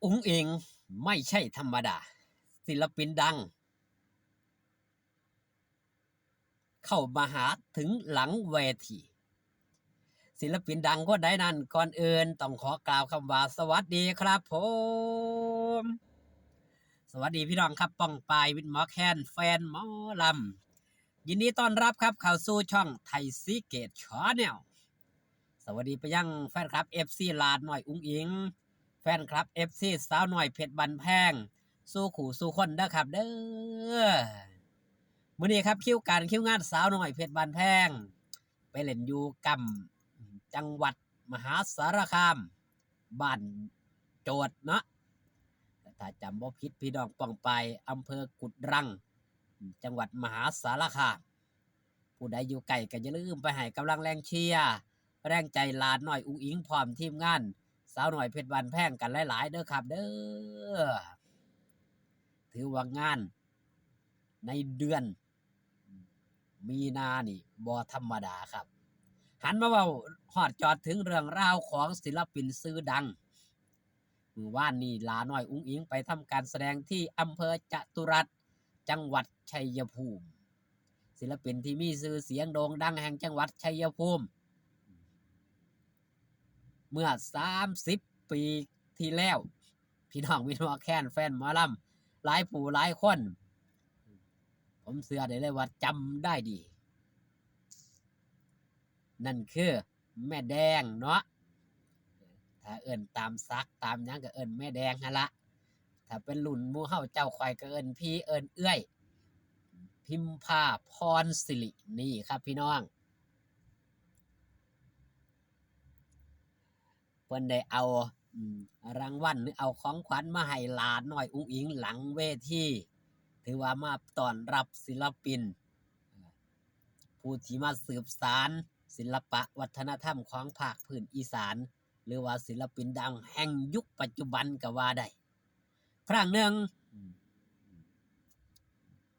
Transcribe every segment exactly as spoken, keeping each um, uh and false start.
อุ๋งอิ๋งไม่ใช่ธรรมดา ศิลปินดัง เข้ามาหาถึงหลังเวที ศิลปินดังคนใดนั้น ก่อนอื่นต้องขอกล่าวคำว่าสวัสดีครับผม สวัสดีพี่น้องครับ ป้องปาย วิทย์หมอแคน แฟนหมอลำ ยินดีต้อนรับครับ เข้าสู่ช่องไทยซีเกตชาแนล สวัสดีไปยังแฟนคลับ เอฟซี หลาน้อยอุ๋งอิ๋ง แฟนคลับ เอฟซี สาวน้อยเพชรบ้านแพง สู่คู่สู่คนเด้อครับเด้อ มื้อนี้ครับ คิวการคิวงานสาวน้อยเพชรบ้านแพง ไปเล่นอยู่กำ จังหวัดมหาสารคาม บ้านโจทย์เนาะ ถ้าจำบ่ผิด พี่น้องป้องปาย อำเภอกุดรัง จังหวัดมหาสารคาม ผู้ใดอยู่ไกลก็อย่าลืมไปให้กำลังแรงเชียร์ แรงใจหลาน้อยอุ๋งอิ๋งพร้อมทีมงาน สาวน้อยเพชรบ้านแพงกันหลายๆเด้อครับเด้อ ถือว่างานในเดือนมีนานี่บ่ธรรมดาครับ หันมาเว้าฮอดจอดถึงเรื่องราวของศิลปินชื่อดัง มื้อวานนี้หลาน้อยอุ๋งอิ๋งไปทำการแสดงที่อำเภอจตุรัส จังหวัดชัยภูมิ ศิลปินที่มีชื่อเสียงโด่งดังแห่งจังหวัดชัยภูมิ เมื่อสามสิบปีที่แล้ว พี่น้องวิทย์หมอแคน แฟนหมอลำ หลายผู้หลายคน ผมเชื่อได้เลยว่าจำได้ดี นั่นคือแม่แดงเนาะ ถ้าเอิ้นตามศักดิ์ตามหยังก็เอิ้นแม่แดงหั่นละ ถ้าเป็นรุ่นหมู่เฮาเจ้าข้อยก็เอิ้นพี่เอิ้นเอื้อย พิมพา พรสิริ นี่ครับพี่น้อง เพิ่นได้เอา อืม รางวัลหรือเอาของขวัญมาให้หลาน้อยอุ๋งอิ๋งหลังเวที ถือว่ามาต้อนรับศิลปิน ผู้ที่มาสืบสานศิลปะวัฒนธรรมของภาคพื้นอีสาน หรือว่าศิลปินดังแห่งยุคปัจจุบันก็ว่าได้ ครั้งหนึ่ง อืม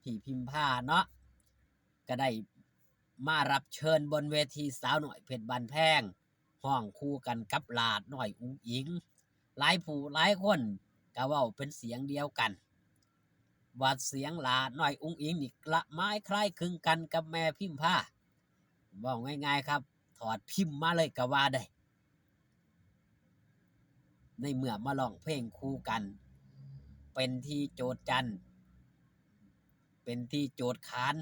พี่พิมพาเนาะ ก็ได้มารับเชิญบนเวทีสาวน้อยเพชรบ้านแพง ฮ้องคู่กันกับหลาน้อยอุ๋งอิ๋ง หลายผู้หลายคนก็เว้าเป็นเสียงเดียวกัน ว่าเสียงหลาน้อยอุ๋งอิ๋งนี่ละไม้คล้ายคลึงกันกับแม่พิมพา เว้าง่ายๆครับ ถอดพิมพ์มาเลยก็ว่าได้ ในเมื่อมาร้องเพลงคู่กัน เป็นที่โจทย์จัน เป็นที่โจทย์ขาน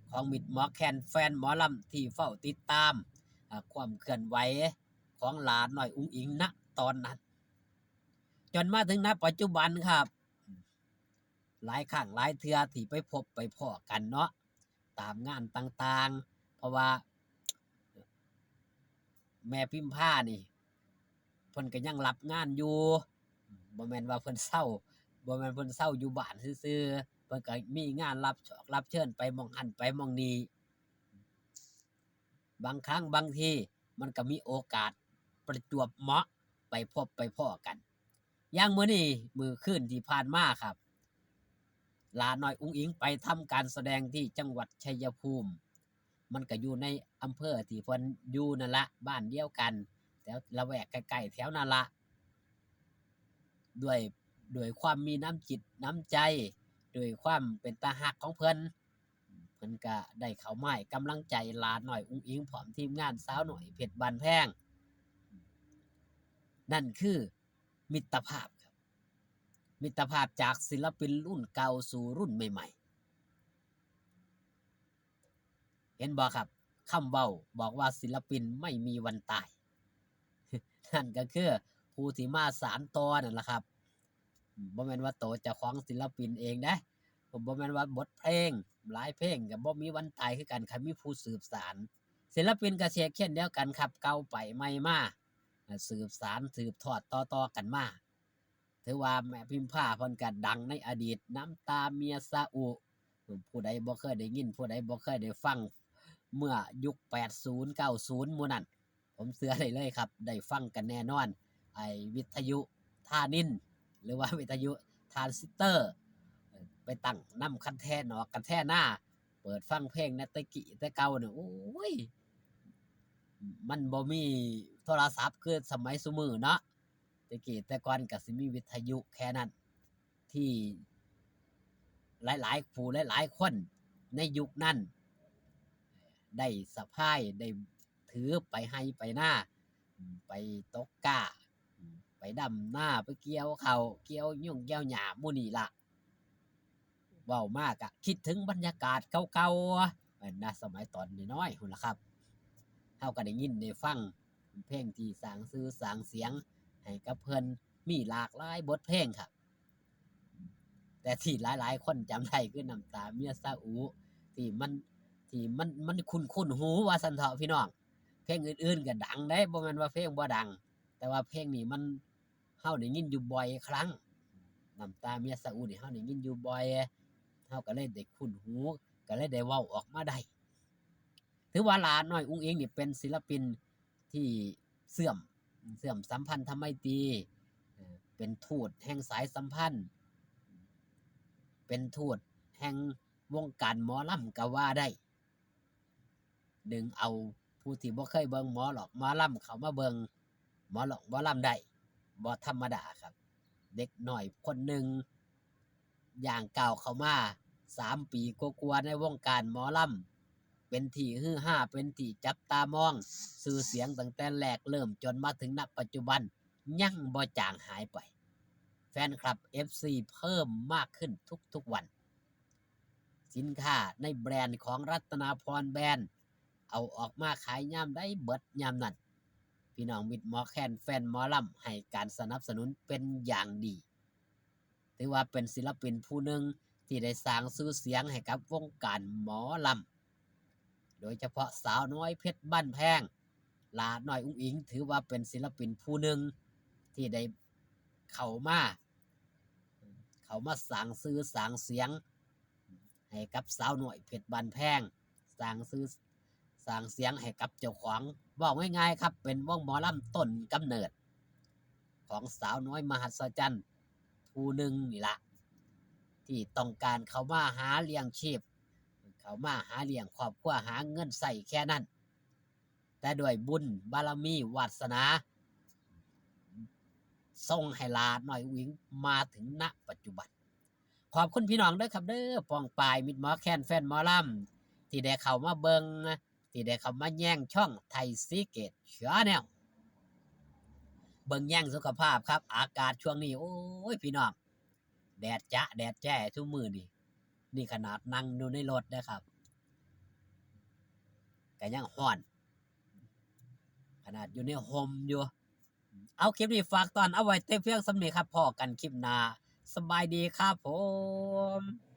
ของมิตรหมอแคน แฟนหมอลำที่เฝ้าติดตาม อ่า ความเคลื่อนไหวของหลาน้อยอุ๋งอิ๋ง ณ ตอนนั้น จนมาถึง ณ ปัจจุบันครับ หลายครั้งหลายเทื่อที่ไปพบไปพ้อกันเนาะ ตามงานต่างๆ เพราะว่า แม่พิมพานี่ เพิ่นก็ยังรับงานอยู่ บ่แม่นว่าเพิ่นเซา บ่แม่นเพิ่นเซาอยู่บ้านซื่อๆ เพิ่นก็มีงานรับ รับเชิญไปหม่องหั้นไปหม่องนี้ บางครั้งบางทีมันก็มีโอกาสประจวบเหมาะไปพบไปพ้อกัน อย่างมื้อนี้ มื้อคืนที่ผ่านมาครับ หลาน้อยอุ๋งอิ๋งไปทำการแสดงที่จังหวัดชัยภูมิ มันก็อยู่ในอำเภอที่เพิ่นอยู่นั่นละ บ้านเดียวกัน แถวละแวกใกล้ๆ แถวนั่นละ ด้วย ด้วยความมีน้ำจิตน้ำใจ ด้วยความเป็นตาฮักของเพิ่น เพิ่นก็ได้เข้ามาให้กำลังใจหลาน้อยอุ๋งอิ๋งพร้อมทีมงานสาวน้อยเพชรบ้านแพง นั่นคือมิตรภาพครับ มิตรภาพจากศิลปินรุ่นเก่าสู่รุ่นใหม่ๆ เห็นบ่ครับ คำเว้าบอกว่าศิลปินไม่มีวันตาย นั่นก็คือผู้ที่มาสานต่อนั่นล่ะครับ อืม บ่แม่นว่าโตเจ้าของศิลปินเองเด้ บ่แม่นว่าบทเพลง หลายเพลงก็บ่มีวันตายคือกัน คันมีผู้สืบสาน ศิลปินก็เช่นเดียวกันครับ เก่าไปใหม่มา อ่า สืบสานสืบทอดต่อๆ กันมา ถือว่าแม่พิมพาเพิ่นก็ดังในอดีต น้ำตาเมียซาอุ ผู้ใดบ่เคยได้ยิน ผู้ใดบ่เคยได้ฟัง เมื่อยุคแปดศูนย์ เก้าศูนย์ หมู่นั้น ผมเชื่อได้เลยครับ ได้ฟังกันแน่นอน ไอ้วิทยุธานินทร์ หรือว่าวิทยุทรานซิสเตอร์ ไปตั้งนำคันแท่นอกคันแท่นา เปิดฟังเพลงในแต่กี้แต่เก่าเนี่ย โอ้ย มันบ่มีโทรศัพท์คือสมัยซุมื้อเนาะ แต่กี้แต่ก่อนก็สิมีวิทยุแค่นั้น ที่หลายๆผู้หลายๆคนในยุคนั้น ได้สะพายได้ถือไปไฮ่ไปนา ไปตกกล้า ไปดำนา ไปเกี่ยวข้าวเกี่ยวหยุ่งเกี่ยวหญ้าหมู่นี้ละ เว้ามาก็คิดถึงบรรยากาศเก่าๆ นะ สมัยตอนน้อยๆ พู้นล่ะครับ เฮาก็ได้ยินได้ฟัง เพลงที่สร้างชื่อสร้างเสียงให้กับเพิ่นมีหลากหลายบทเพลงครับ แต่ที่หลายๆคนจำได้คือน้ำตาเมียซาอุ ที่มัน ที่มัน มันคุ้นๆหูว่าซั่นเถาะพี่น้อง เพลงอื่นๆก็ดังเด้ บ่แม่นว่าเพลงบ่ดัง แต่ว่าเพลงนี้มัน เฮาได้ยินอยู่บ่อยครั้ง น้ำตาเมียซาอุนี่เฮาได้ยินอยู่บ่อย เฮาก็เลยได้คุ้นหู ก็เลยได้เว้าออกมาได้ ถือว่าหลาน้อยอุ๋งอิ๋งนี่เป็นศิลปินที่เชื่อม เชื่อมสัมพันธไมตรี เอ่อ เป็นทูตแห่งสายสัมพันธ์ เป็นทูตแห่งวงการหมอลำก็ว่าได้ ดึงเอาผู้ที่บ่เคยเบิ่งหมอลอกหมอลำเข้ามาเบิ่งหมอลอกหมอลำได้ บ่ธรรมดาครับ เด็กน้อยคนหนึ่ง ย่างก้าวเข้ามาสามปีกว่าๆในวงการหมอลำ เป็นที่ฮือฮา เป็นที่จับตามอง ชื่อเสียงตั้งแต่แรกเริ่มจนมาถึง ณ ปัจจุบัน ยังบ่จางหายไป แฟนคลับ เอฟซี เพิ่มมากขึ้นทุกๆวัน สินค้าในแบรนด์ของรัตนาพรแบรนด์ เอาออกมาขายยามใดเบิดยามนั้น พี่น้องมิตรหมอแคนแฟนหมอลำให้การสนับสนุนเป็นอย่างดี ถือว่าเป็นศิลปินผู้หนึ่งที่ได้สร้างชื่อเสียงให้กับวงการหมอลำ โดยเฉพาะสาวน้อยเพชรบ้านแพง หลาน้อยอุ๋งอิ๋ง ถือว่าเป็นศิลปินผู้หนึ่งที่ได้เข้ามา เข้ามาสร้างชื่อสร้างเสียงให้กับสาวน้อยเพชรบ้านแพง สร้างชื่อสร้างเสียงให้กับเจ้าของ เว้าง่ายๆครับ เป็นวงหมอลำต้นกำเนิด ของสาวน้อยมหัศจรรย์ผู้หนึ่งนี่ละ ที่ต้องการเข้ามาหาเลี้ยงชีพ เข้ามาหาเลี้ยงครอบครัว หาเงินใช้แค่นั้น แต่ด้วยบุญบารมีวาสนา ส่งให้หลาน้อยอุ๋งอิ๋งมาถึง ณ ปัจจุบัน ขอบคุณพี่น้องเด้อครับเด้อ ป้องปายมิตรหมอแคนแฟนหมอลำ ที่ได้เข้ามาเบิ่ง ที่ได้เข้ามาแย่งช่องไทยซีเกตแชนแนล เบิ่งแย่งสุขภาพครับ อากาศช่วงนี้ โอ้ย พี่น้อง แดดจ๊ะแดดแจ้ทุกมื้อนี่ นี่ขนาดนั่งอยู่ในรถนะครับ ก็ยังร้อน ขนาดอยู่ในฮ่มอยู่ เอาคลิปนี้ฝากตอนเอาไว้แต่เพียงส่ำนี้ครับ พ้อกันคลิปหน้า สบายดีครับผม